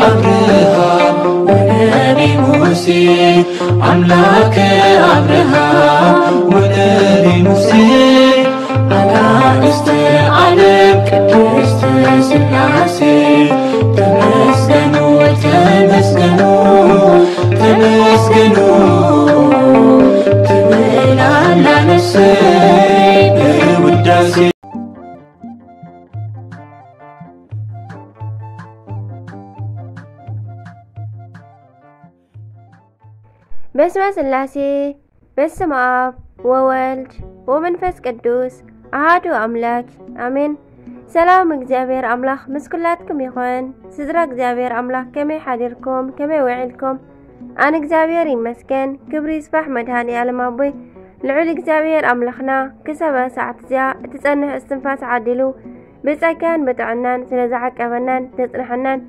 አብርሃም ወነቢ ሙሴ፣ አምላከ አብርሃም ወነቢ ሙሴ፣ አናእስተ ዓለም ቅድስት ሥላሴ፣ ተመስገኑ፣ ተመስገኑ፣ ተመስገኑ ትብል ኣላ ነፍሰይ በውዳሴ። በስመ ሥላሴ፣ በስመ አብ ወወልድ ወመንፈስ ቅዱስ አሃዱ አምላክ አሜን። ሰላም እግዚኣብሔር ኣምላኽ ምስ ኩላትኩም ይኹን። ስድራ እግዚኣብሔር ኣምላኽ ከመይ ሓዲርኩም? ከመይ ውዒልኩም? ኣነ እግዚኣብሔር ይመስገን። ክብሪ ይስፋሕ መድሃኒ ኣለም ኣቦይ። ልዑል እግዚኣብሔር ኣምላኽና ክሳብ ሰዓት እዚኣ እትጸንሕ እስትንፋስ ዓዲሉ ብጸጋን ብጥዕናን ስለ ዝዓቀበናን ዘጽንሐናን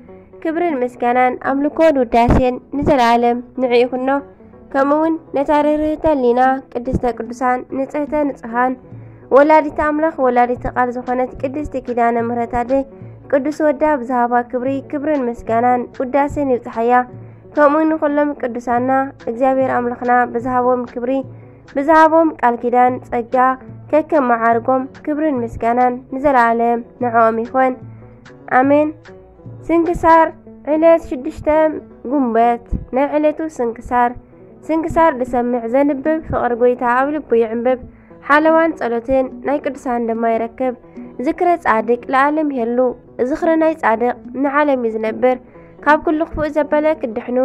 ክብርን ምስጋናን ኣምልኮን ውዳሴን ንዘለኣለም ንዕኡ ይኹኖ። ከምኡ እውን ነታ ርህርህተ ሊና ቅድስተ ቅዱሳን ንጽህተ ንጹሃን ወላዲተ ኣምላኽ ወላዲተ ቃል ዝኾነት ቅድስቲ ኪዳነ ምሕረት ኣደይ ቅዱስ ወዳ ብዝሃባ ክብሪ ክብርን ምስጋናን ውዳሴን ይብጽሓያ። ከምኡ ንኹሎም ቅዱሳና እግዚኣብሔር ኣምላኽና ብዝሃቦም ክብሪ ብዝሃቦም ቃል ኪዳን ጸጋ ከከም መዓርጎም ክብርን ምስጋናን ንዘለኣለም ንዕኦም ይኹን። ኣሜን። ስንክሳር ዕለት ሽዱሽተ ጉንበት። ናይ ዕለቱ ስንክሳር። ስንክሳር ዝሰምዕ ዘንብብ ፍቕሪ ጐይታ ኣብ ልቡ ይዕንብብ። ሓለዋን ጸሎትን ናይ ቅዱሳን ድማ ይረክብ። ዝክረ ጻድቅ ለዓለም ይሄሉ። ዝኽሪ ናይ ጻድቅ ንዓለም እዩ ዝነብር። ካብ ኩሉ ክፉእ ዘበለ ክድሕኑ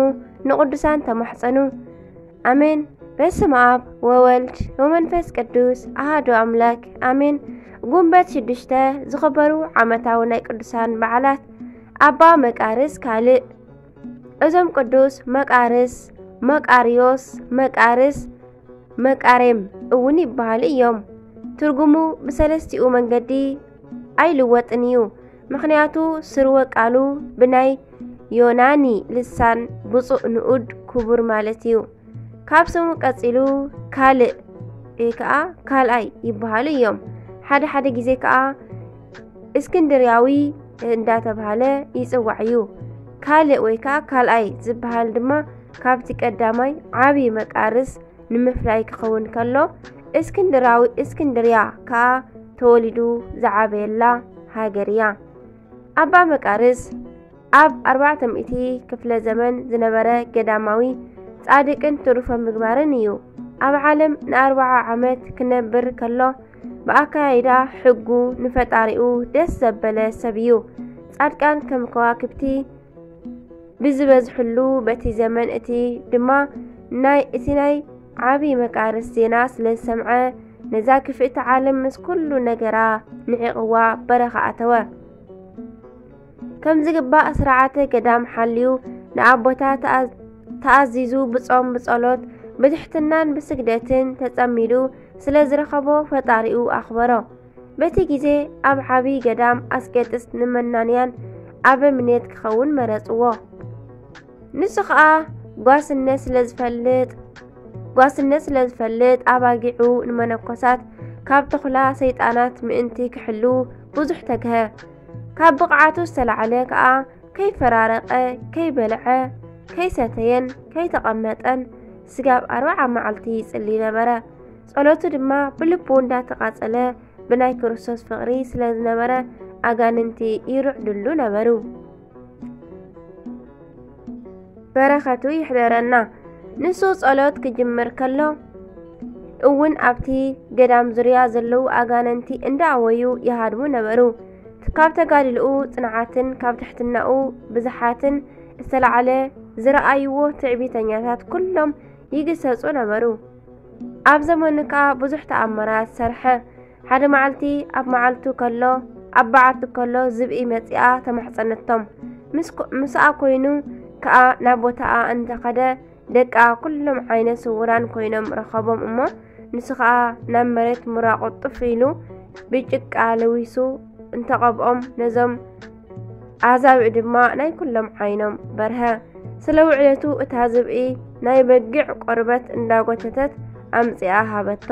ንቅዱሳን ተማሕጸኑ። ኣሜን። በስመ ኣብ ወወልድ ወመንፈስ ቅዱስ ኣሃዱ ኣምላክ ኣሜን። ጉንበት ሽዱሽተ ዝኽበሩ ዓመታዊ ናይ ቅዱሳን በዓላት። ኣባ መቃርስ ካልእ። እዞም ቅዱስ መቃርስ፣ መቃርዮስ፣ መቃርስ፣ መቃሬም እውን ይበሃሉ እዮም። ትርጉሙ ብሰለስቲኡ መንገዲ ኣይልወጥን እዩ። ምኽንያቱ ስርወ ቃሉ ብናይ ዮናኒ ልሳን ብፁዕ ንኡድ ክቡር ማለት እዩ። ካብ ስሙ ቀጺሉ ካልእ ወይ ከዓ ካልኣይ ይበሃሉ እዮም። ሓደ ሓደ ግዜ ከዓ እስክንድርያዊ እንዳተባሃለ ይጽዋዕ እዩ። ካልእ ወይ ከዓ ካልኣይ ዝበሃል ድማ ካብቲ ቀዳማይ ዓቢ መቃርስ ንምፍላይ ክኸውን ከሎ፣ እስክንድራዊ፣ እስክንድርያ ከኣ ተወሊዱ ዝዓበየላ ሃገር እያ። ኣባ መቃርስ ኣብ ኣርባዕተ ሚእቲ ክፍለ ዘመን ዝነበረ ገዳማዊ ጻድቅን ትሩፈ ምግባርን እዩ። ኣብ ዓለም ንኣርብዓ ዓመት ክነብር ከሎ፣ ብኣካያይዳ ሕጉ ንፈጣሪኡ ደስ ዘበለ ሰብ እዩ። ጻድቃን ከም ከዋክብቲ ብዝበዝሕሉ በቲ ዘመን እቲ ድማ ናይ እቲ ናይ ዓቢ መቃርስ ዜና ስለ ዝሰምዐ፣ ነዛ ክፍእቲ ዓለም ምስ ኩሉ ነገራ ንዒቕዋ በረኻ ኣተወ። ከም ዝግባእ ስርዓተ ገዳም ሓልዩ ንኣቦታ ተኣ-፣ ተኣዚዙ ብጾም ብጸሎት ብትሕትናን ብስግደትን ተጸሚዱ ስለ ዝረኸቦ ፈጣሪኡ ኣኽበሮ። በቲ ግዜ ኣብ ዓቢ ገዳም ኣስቄጥስ ንመናንያን ኣበምኔት ክኸውን መረጽዎ። ንሱ ኸኣ ጓስነት ስለ ዝፈልጥ፣ ጓስነት ስለ ዝፈልጥ ኣባጊዑ ንመነኮሳት ካብ ተኹላ ሰይጣናት ምእንቲ ክሕሉ ብዙሕ ተግሀ። ካብ ብቕዓቱ ዝተላዕለ ከኣ ከይፈራረቐ፣ ከይበልዐ፣ ከይሰተየን ከይተቐመጠን ስጋብ ኣርብዓ መዓልቲ ይጽሊ ነበረ። ጸሎቱ ድማ ብልቡ እንዳተቓጸለ ብናይ ክርስቶስ ፍቕሪ ስለ ዝነበረ ኣጋንንቲ ይርዕድሉ ነበሩ። በረኸቱ ይሕደረና። ንሱ ጸሎት ክጅምር ከሎ እውን ኣብቲ ገዳም ዙርያ ዘለዉ ኣጋንንቲ እንዳኣወዩ ይሃድሙ ነበሩ። ካብ ተጋድልኡ ጽንዓትን ካብ ትሕትናኡ ብዝሓትን ዝተላዕለ ዝረኣይዎ ትዕቢተኛታት ኩሎም ይግሰጹ ነበሩ። ኣብ ዘመኑ ከኣ ብዙሕ ተኣምራት ሰርሐ። ሓደ መዓልቲ ኣብ መዓልቱ ከሎ፣ ኣብ በዓቱ ከሎ ዝብኢ መጺኣ ተማሕጸነቶም። ምስ ኮ-፣ ምስኣ ኮይኑ ከኣ ናብ ቦታኣ እንተኸደ፣ ደቃ ኩሎም ዓይነ ስውራን ኮይኖም ረኸቦም እሞ፣ ንሱ ኸኣ ናብ መሬት ምራቑ ጡፍ ኢሉ ብጭቃ ለዊሱ እንተቐብኦም፣ ነዞም ኣዛብእ ድማ ናይ ኩሎም ዓይኖም በርሀ። ስለ ውዕለቱ እታ ዝብኢ ናይ በጊዕ ቆርበት እንዳጎተተት ኣምጺኣ ሃበቶ።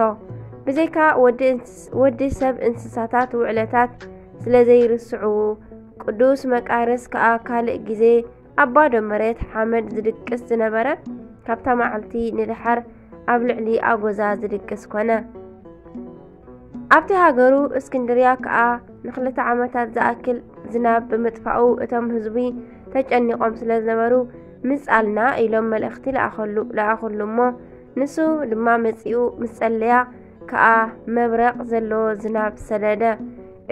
ብዘይካ ወዲ እንስ-፣ ወዲ ሰብ እንስሳታት ውዕለታት ስለ ዘይርስዑ፣ ቅዱስ መቃርስ ከኣ ካልእ ግዜ ኣብ ባዶ መሬት ሓመድ ዝድቅስ ዝነበረ፣ ካብታ መዓልቲ ንደሓር ኣብ ልዕሊ ኣጎዛ ዝድቅስ ኮነ። ኣብቲ ሃገሩ እስክንድርያ ከኣ ንኽልተ ዓመታት ዝኣክል ዝናብ ብምጥፋኡ እቶም ህዝቢ ተጨኒቖም ስለ ዝነበሩ፣ "ምጻልና" ኢሎም መልእኽቲ ለኣኸሉ-፣ ለኣኹሉ እሞ፣ ንሱ ድማ መጺኡ ምስ ጸለያ ከኣ መብረቕ ዘለዎ ዝናብ ሰደደ።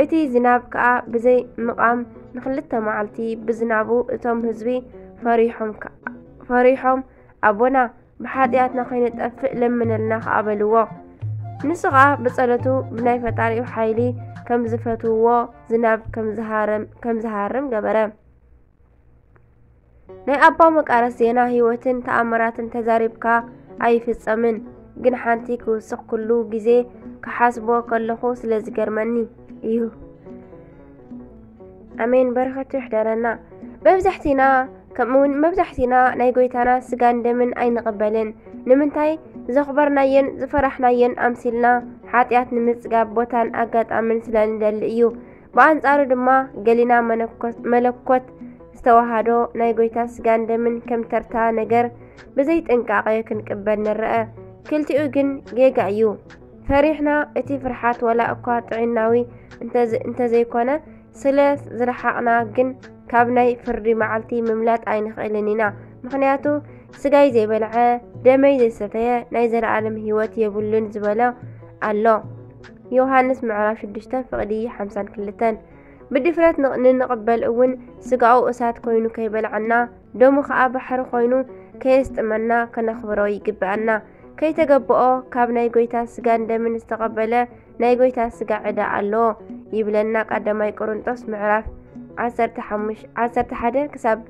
እቲ ዝናብ ከኣ ብዘይ ምቓም ንኽልተ መዓልቲ ብዝናቡ እቶም ህዝቢ ፈሪሖም ከ-፣ ፈሪሖም፣ "ኣቦና፣ ብሓጢኣትና ከይንጠፍእ ለምነልና" ከኣ በልዎ። ንሱ ኸኣ ብጸሎቱ ብናይ ፈጣሪኡ ሓይሊ ከም ዝፈትውዎ ዝናብ ከም ዝሃረም-፣ ከም ዝሃርም ገበረ። ናይ ኣባ መቃርስ ዜና ህይወትን ተኣምራትን ተዛሪብካ ኣይፍጸምን፣ ግን ሓንቲ ክውስኽ ኩሉ ግዜ ክሓስቦ ከለኹ ስለ ዝገርመኒ እዩ። ኣሜን። በረኸቱ ይሕደረና። መብዛሕቲና፣ ከምኡ እውን መብዛሕቲና ናይ ጎይታና ስጋን ደምን ኣይንቕበልን። ንምንታይ? ዘኽበርናየን ዝፈራሕናየን ኣምሲልና ሓጢኣት ንምጽጋብ ቦታን ኣጋጣምን ስለ ንደሊ እዩ። ብኣንጻሩ ድማ ገሊና መነኮስ-፣ መለኮት ዝተዋሃዶ ናይ ጎይታ ስጋን ደምን ከም ተርታ ነገር ብዘይ ጥንቃቐ ክንቅበል ንረአ። ክልቲኡ ግን ጌጋ እዩ። ፈሪሕና፣ እቲ ፍርሓት ዋላ እኳ ጥዕናዊ እንተዘ-፣ እንተዘይኮነ፣ ስለ ዝረሓቕና ግን ካብ ናይ ፍርዲ መዓልቲ ምምላጥ ኣይንኽእልን ኢና። ምኽንያቱ፣ "ስጋይ ዘይበልዐ፣ ደመይ ዘይሰተየ ናይ ዘለኣለም ህይወት የብሉን" ዝበለ ኣሎ። ዮሃንስ ምዕራፍ ሽዱሽተ ፍቕዲ ሓምሳን ክልተን። ብድፍረት ን-፣ ንንቕበል እውን፣ ስጋኡ እሳት ኮይኑ ከይበልዓና፣ ደሙ ኸኣ ባሕሪ ኮይኑ ከየስጥመና ከነኽብሮ ይግብኣና። ከይተገብኦ ካብ ናይ ጎይታ ስጋን ደምን ዝተቐበለ ናይ ጎይታ ስጋ ዕዳ ኣለዎ ይብለና ቀዳማይ ቆሮንጦስ ምዕራፍ ዓሰርተ ሓሙሽተ፣ ዓሰርተ ሓደ ክሳብ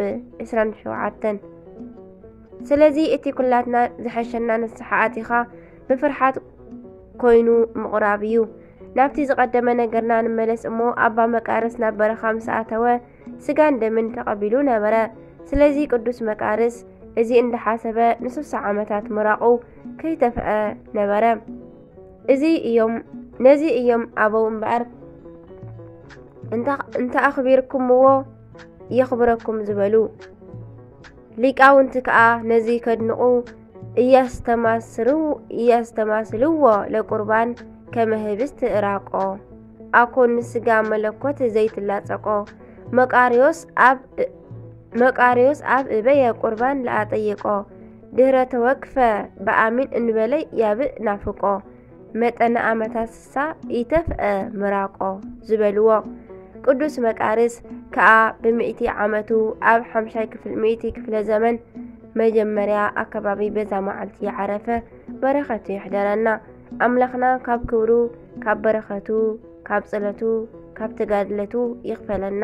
ዕስራን ሸውዓተን። ስለዚ እቲ ኩላትና ዝሐሸና ንስሓ ኣቲኻ ብፍርሓት ኮይኑ ምቕራብ እዩ። ናብቲ ዝቐደመ ነገርና ንመለስ እሞ፣ ኣባ መቃርስ ናብ በረኻ ምስ ኣተወ ስጋን ደምን ተቐቢሉ ነበረ። ስለዚ ቅዱስ መቃርስ እዚ እንዳሓሰበ ንስሳ ዓመታት ምራቑ ከይተፍአ ነበረ። እዚ እዮም፣ ነዚ እዮም ኣበው እምበኣር እንተ-፣ እንተ ኣኽቢርኩምዎ የኽብረኩም ዝበሉ። ሊቃውንቲ ከኣ ነዚ ከድንቑ፣ "እያስተማስርው-፣ እያስተማስልዎ ለቁርባን ከመ ህብስት እራቆ፣ ኣኮ ንስጋ መለኮት ዘይትላጸቆ፣ መቃርዮስ ኣብ እ-፣ መቃርዮስ ኣብ እበየ ቁርባን ለኣጠየቆ፣ ድህረ ተወክፈ በኣሚን እንበለ ያብእ ናፍቆ፣ መጠነ ኣመታት ስሳ ኢተፍአ ምራቆ" ዝበልዎ። ቅዱስ መቃርስ ከኣ ብሚእቲ ዓመቱ ኣብ ሓምሻይ ክፍል-፣ ሚእቲ ክፍለ ዘመን መጀመርያ ኣከባቢ በዛ መዓልቲ ዓረፈ። በረኸቱ ይሕደረና። ኣምላኽና ካብ ክብሩ፣ ካብ በረኸቱ፣ ካብ ጸሎቱ፣ ካብ ተጋድለቱ ይኽፈለና።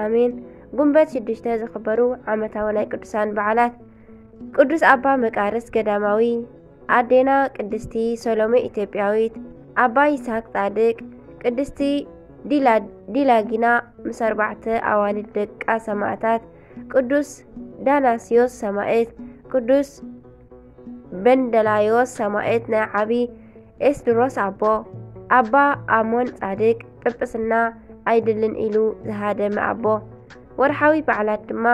ኣሜን። ጉንበት ሽዱሽተ ዝኽበሩ ዓመታዊ ናይ ቅዱሳን በዓላት። ቅዱስ ኣባ መቃርስ ገዳማዊ፣ ኣዴና ቅድስቲ ሰሎሜ ኢትዮጵያዊት፣ ኣባ ይስሐቅ ጻድቅ፣ ቅድስቲ ዲላ-፣ ዲላጊና ምስ ኣርባዕተ ኣዋልድ ደቃ ሰማዕታት፣ ቅዱስ ዳናስዮስ ሰማዕት፣ ቅዱስ በንደላዮስ ሰማዕት፣ ናይ ዓቢ ኤስድሮስ ኣቦ፣ ኣባ ኣሞን ጻድቅ፣ ጵጵስና ኣይድልን ኢሉ ዝሃደመ ኣቦ። ወርሓዊ በዓላት ድማ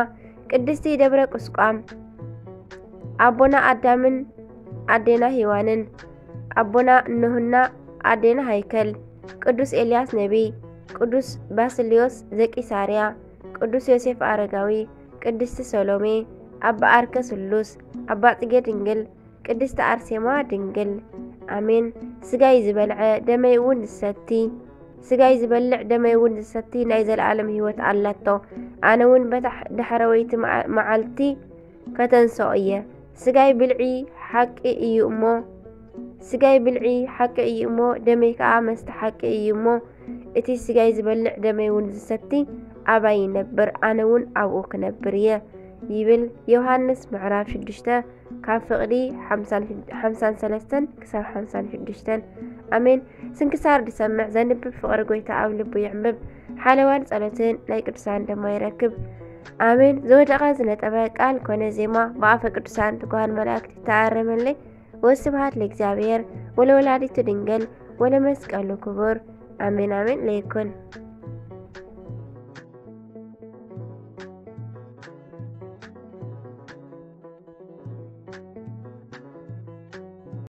ቅድስቲ ደብረ ቁስቋም፣ ኣቦና ኣዳምን ኣዴና ሄዋንን፣ ኣቦና ኖህና ኣዴና ሃይከል፣ ቅዱስ ኤልያስ ነቢይ፣ ቅዱስ ባስልዮስ ዘቂሳርያ፣ ቅዱስ ዮሴፍ ኣረጋዊ፣ ቅድስቲ ሰሎሜ፣ ኣባ ኣርከ ስሉስ፣ ኣባ ጽጌ ድንግል፣ ቅድስቲ ኣርሴማ ድንግል። ኣሜን። ስጋይ ዝበልዐ ደመይ እውን ዝሰቲ፣ ስጋይ ዝበልዕ ደመይ እውን ዝሰቲ ናይ ዘለኣለም ህይወት ኣላቶ። ኣነ እውን በታ ዳሕረወይቲ መዓ-፣ መዓልቲ ከተንስኦ እየ። ስጋይ ብልዒ ሓቂ እዩ እሞ፣ ስጋይ ብልዒ ሓቂ እዩ እሞ፣ ደመይ ከኣ መስተ ሓቂ እዩ እሞ፣ እቲ ስጋይ ዝበልዕ ደመይ እውን ዝሰቲ ኣባይ ይነብር፣ ኣነ እውን ኣብኡ ክነብር እየ ይብል። ዮሃንስ ምዕራፍ ሽዱሽተ ካብ ፍቕዲ ሓምሳን፣ ሓምሳን ሰለስተን ክሳብ ሓምሳን ሽዱሽተን። ኣሜን። ስንክሳር ዝሰምዕ ዘንብብ ፍቕሪ ጎይታ ኣብ ልቡ ይዕምብብ። ሓለዋን ጸሎትን ናይ ቅዱሳን ድማ ይረክብ። ኣሜን። ዝወደቐ ዝነጠበ ቃል ኮነ ዜማ ብኣፈ ቅዱሳን ትጉሃን መላእክት ይተኣረመለይ። ወስብሐት ለእግዚኣብሔር ወለወላዲቱ ድንግል ወለመስቀሉ ክቡር። ኣሜን፣ ኣሜን ለይኩን።